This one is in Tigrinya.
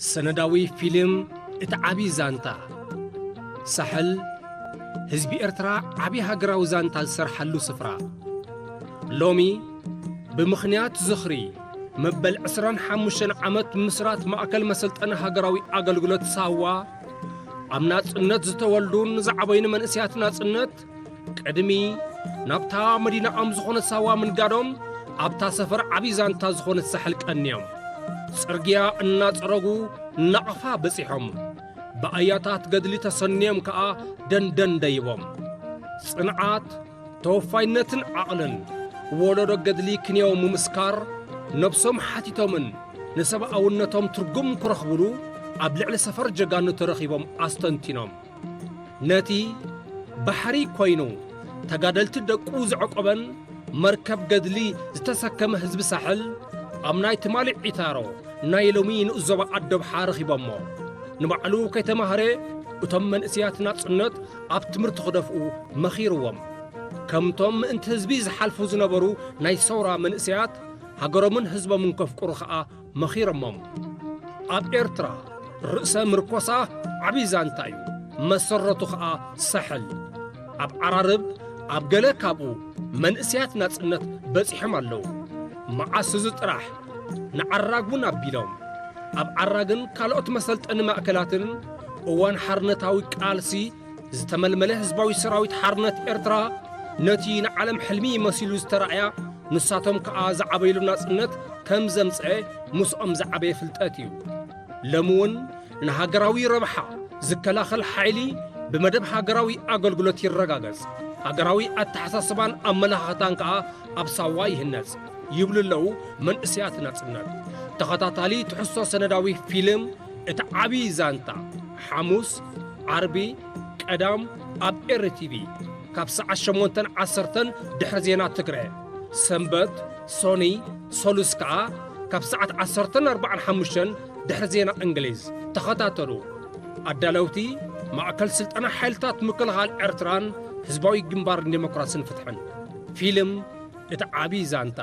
ሰነዳዊ ፊልም እቲ ዓቢ ዛንታ። ሳሕል፣ ህዝቢ ኤርትራ ዓቢ ሃገራዊ ዛንታ ዝሰርሓሉ ስፍራ። ሎሚ፣ ብምኽንያት ዝኽሪ መበል ዕስራን ሓሙሽተን ዓመት ምስራት ማእከል መሰልጠኒ ሃገራዊ ኣገልግሎት ሳዋ፣ ኣብ ናጽነት ዝተወልዱን ዝዓበዩን መንእሰያት ናጽነት፣ ቅድሚ ናብታ መዲናኦም ዝኾነት ሳዋ ምንጋዶም፣ ኣብታ ሰፈር ዓቢ ዛንታ ዝኾነት ሳሕል ቀንዮም። ጽርግያ እናጸረጉ ናቕፋ በጺሖም። ብኣያታት ገድሊ ተሰንዮም ከኣ ደንደን ደይቦም። ጽንዓት፣ ተወፋይነትን ዓቕልን ወለዶ ገድሊ ክንየው ምምስካር፣ ነብሶም ሓቲቶምን ንሰብኣውነቶም ትርጉም ክረኽብሉ ኣብ ልዕሊ ሰፈር ጀጋኑ ተረኺቦም ኣስተንቲኖም። ነቲ ባሕሪ ኮይኑ ተጋደልቲ ደቁ ዘዕቆበን መርከብ ገድሊ ዝተሰከመ ህዝቢ ሳሕል፣ ኣብ ናይ ትማሊ ዒታሮ ናይ ሎሚ ንኡስ ዞባ ዓደብሓ ረኺቦሞ። ንባዕሉ ከይተማህረ እቶም መንእሰያት ናጽነት ኣብ ትምህርቲ ክደፍኡ መኺርዎም። ከምቶም ምእንቲ ህዝቢ ዝሓልፉ ዝነበሩ ናይ ሰውራ መንእሰያት፣ ሃገሮምን ህዝቦምን ከፍቅሩ ኸኣ መኺሮሞም። ኣብ ኤርትራ ርእሰ ምርኮሳ ዓቢ ዛንታ እዩ። መሰረቱ ኸኣ ሳሕል። ኣብ ዓራርብ ኣብ ገለ ካብኡ መንእሰያት ናጽነት በጺሖም ኣለዉ። መዓስ እዚ ጥራሕ፣ ንዓራግ እውን ኣቢሎም። ኣብ ዓራግን ካልኦት መሰልጠኒ ማእከላትን እዋን ሓርነታዊ ቃልሲ ዝተመልመለ ህዝባዊ ሰራዊት ሓርነት ኤርትራ፣ ነቲ ንዓለም ሕልሚ መሲሉ ዝተራእያ፣ ንሳቶም ከኣ ዝዓበይሉ ናጽነት ከም ዘምጽአ ምስኦም ዝዓበየ ፍልጠት እዩ። ሎሚ እውን ንሃገራዊ ረብሓ ዝከላኸል ሓይሊ ብመደብ ሃገራዊ ኣገልግሎት ይረጋገጽ፣ ሃገራዊ ኣተሓሳስባን ኣመለኻኽታን ከኣ ኣብ ሳዋ ይህነጽ ይብሉ ኣለዉ መንእሰያት ናጽነት። ተኸታታሊ ትሕዝቶ ሰነዳዊ ፊልም እቲ ዓቢ ዛንታ፣ ሓሙስ፣ ዓርቢ፣ ቀዳም ኣብ ኤሪ ቲቪ ካብ ሰዓት ሸሞንተን ዓሰርተን ድሕሪ ዜና ትግረ፣ ሰንበት፣ ሶኒ፣ ሰሉስ ከኣ ካብ ሰዓት ዓሰርተን ኣርባዓን ሓሙሽተን ድሕሪ ዜና እንግሊዝ። ተኸታተሉ። ኣዳለውቲ፣ ማእከል ስልጠና ሓይልታት ምክልኻል ኤርትራን ህዝባዊ ግንባር ንዴሞክራስን ፍትሕን። ፊልም እቲ ዓቢ ዛንታ።